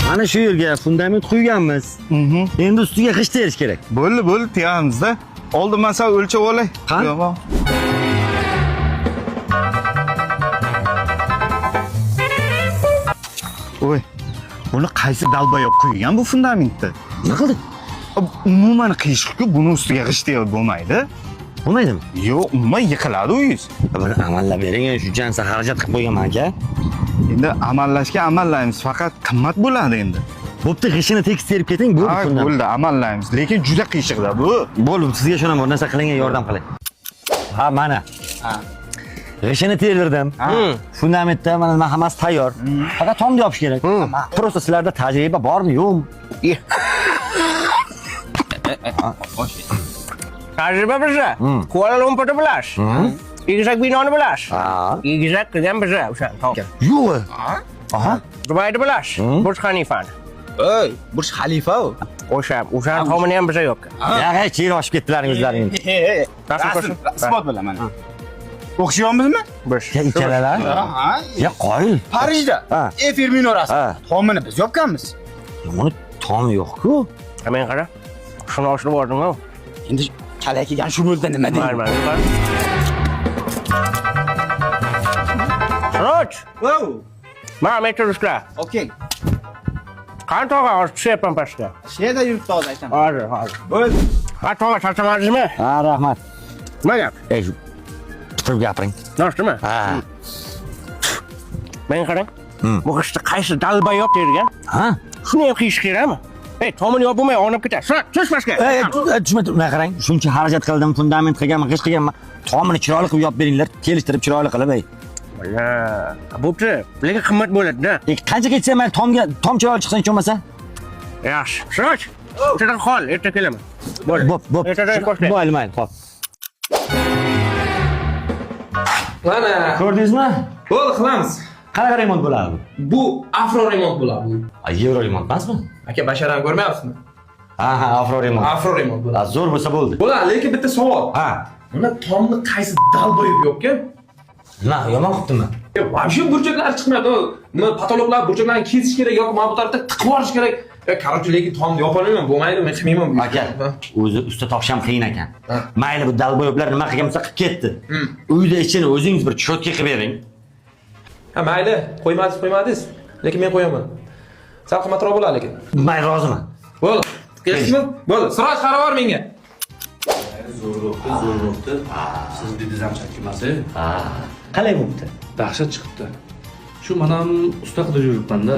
Mana shu yerga fundament quyganmiz. Endi ustiga g'isht terish kerak. Bo'ldi, bo'ldi, tegamiz-da. Oldin man sal o'lchab olay. Qani? Yo'q, Oy. Buni qaysi долбоёб quygan bu fundamentni? Nima qildi? Umuman qiyshiq-ku, buni ustiga g'isht terib bo'lmaydi. Bo'lmaydimi? Yo'q, umuman yiqiladi uyingiz. Buni amallab bering, shuncha narsa xarajat qilib qo'yganman aka. Endi amallashga amallaymiz, faqat qimmat bo'ladi endi. Bo'pti, g'ishtini tekis terib keting, bo'ldi Ha, fundament. bo'ldi, amallaymiz. Lekin juda qiyshiqda bu. Bo'ldi, sizga ishonaman, bir narsa qilingan yordam qiling. Ha, mana. Ha. G'ishtini terdirdim. Fundamentda mana nima hammasi tayyor. Faqat tomni yopish kerak. Просто sizlarda tajriba bormi, yo'qmi? Tajriba biza. Kuala Lumpurda bilasiz. Egizak binoni bilasiz. Ha. Egizak qilgan biza o'sha. Yo'q. Aha. Dubayda bilasiz. Burj Xalifani. Ey, Burj Xalifa u. O'sha, o'shani tomini ham biza yopgan. Ya, hey, chiyir oshib ketdilaring o'zlaring. Rasm Rasm, ko'rsat. isbot bilan mana. O'xshayapmizmi? Bir. Ya ikkalalar. Ha. Ya qoyil. Parijda Ha. Eiffel minorasi. Ha. Tomini biz yopganmiz. Uni tomi yo'q-ku. Ha, men qara. Shuni oshirib yubordim-ku. Endi kala kelgan shu bo'ldi nima Mayli, deydi? mayli. qara. Siroj! Mana metr ushla. Okey. Qani tog'a, hozir tushyapman pastga. Shu yerda yuribdi hozir aytaman. Hozir, hozir. Bo'ldi. Ha, tog'a, charchamadingizmi? Ha, rahmat. Nima gap? Ey, shu turib gapiring. Noshdimi? Ha. Men qarang. Bu g'ishtni qaysi долбоёб tergan? Ha? Shuni ham qiyish kerakmi? Ey, tomini yopib bo'lmay olib ketadi. Siroj, tush pastga. Ey, tushma, bunday qarang. Shuncha xarajat qildim, fundament qilganman, g'isht qilganman. Tomini chiroyli qilib yopib beringlar, kelishtirib chiroyli qilib, ey. Wala, bo'pti. Lekin qimmat bo'ladi-da. E, qancha ketsa mayli, tomga tom chiroyli chiqsin hech bo'lmasa. Yaxshi. Siroj, ertaga qol, erta kelaman. Bo'ldi. Bo'p, bo'p. Ertadan boshlaymiz. Mayli, mayli, xo'p. Mana Ko'rdingizmi? bo'ldi qilamiz. Qanaqa remont bo'ladi bu? Bu afro remont bo'ladi bu. A, yevro remont emasmi? Aka basharani ko'rmayapsizmi? Ha, ha, afro remont. Afro remont bo'ladi. Ha, zo'r bo'lsa bo'ldi. Bo'ladi, lekin bitta savol. Ha. Mana tomni qaysi долбоёб yopgan? Nima, yomon qilibdimi? Вообще burchaklar chiqmayapti. Nima потолок lar burchaklarni kesish kerak yoki mana bu tarafda tiqib yuborish kerak. Короче, lekin tomni yopolmayman, bo'lmaydi, men qilmayman bu Aka, ishni. o'zi usta topish ham qiyin ekan. Ha. Mayli, bu долбоёб lar nima qilgan bo'lsa qilib ketdi. Uyda ichini o'zingiz bir чётко qilib bering. Ha, mayli, qo'ymadingiz, qo'ymadingiz. Lekin men qo'yaman. Sal qimmatroq bo'ladi lekin. Mayli, roziman. Bo'ldi. Kelishdingmi? Bo'ldi. Siroj qarab bor menga. Zo'r bo'pti, zo'r bo'pti. Siz dedingiz ham chakki emas. Qalay bo'pti? Dahshat chiqibdi. Shu manam usta qidirib yuribman-da.